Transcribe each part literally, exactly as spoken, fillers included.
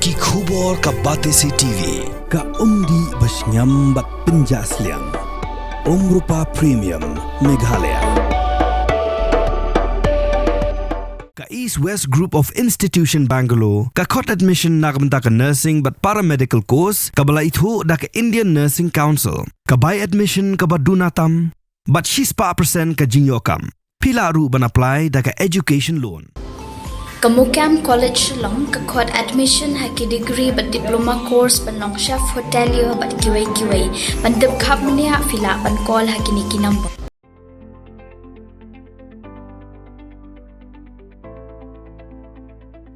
Ki khubor ka Batesi T V, ka umdih ba shngiam bad pynjah sliang. Umrupa Premium, Meghalaya. Ka East West Group of Institution Bangalore, ka khot admission na ka bynta ka nursing bad paramedical course, kaba la ithuh da ka Indian Nursing Council, ka bai admission kaba duna tam, bad shispah percent ka jingïoh kam. Phi lah ruh ban apply da ka education loan. Ka Mukam College Shillong ka khot admission ha ki degree bad diploma course ban long chef hotelier bad kiwei kiwei. Ban tip khapmenia phi lah ban call ha kine ki number.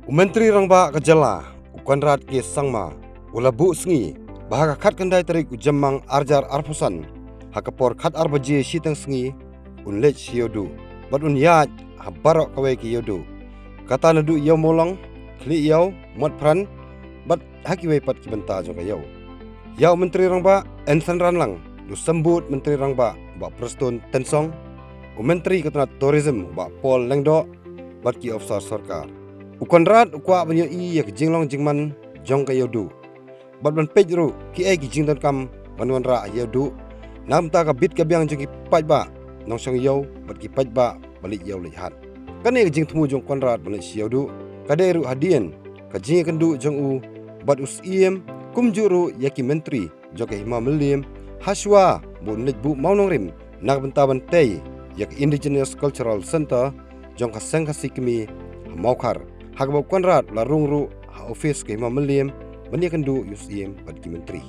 U Myntri Rangbah ka jylla, u Conrad K Sangma, u la buh sngi ba ha ka khatkhyndai tarik u Jymmang arhajar arphew san, ha ka por khatar baje shiteng sngi, un leit sha Ïewduh bad un ïaid ha baroh kawei ka ïewduh, kata naduh Ïew Mawlong, Khlieh Ïew, Motphran, bad ha kiwei pat ki bynta jong ka ïew. Ïa u Myntri Rangbah, yn synran lang da u Symbud Myntri Rangbah, Bah Prestone Tynsong, u Myntri ka tnat Tourism, Bah Paul Lyngdoh, bad ki ophisar sorkar. U Conrad u kwah ban ïohi ïa ka jinglong jingman jong ka ïewduh, bad ban peit ruh kiei ki jingdonkam ban wanrah ha Ïewduh, na ka bynta ka bit ka biang jong ki paidbah nongshong ïew bad ki paidbah ba leit ïew leit hat. Kane ka jingthmu jong u Conrad ban leit sha Ïewduh ka dei ruh hadien ka jingïakynduh jong u bad u Syiem, kumjuh ruh ïa ki myntri jong ka Hima Mylliem, hashwa ba un leit buh mawnongrim na ka bynta ban tei ïa ka Indigenous Cultural Centre jong ka Seng Khasi Kmie ha Mawkhar, ha kaba u Conrad u la rung ruh ha ophis ka Hima Mylliem ban ïakynduh ïa u Syiem bad ki myntri.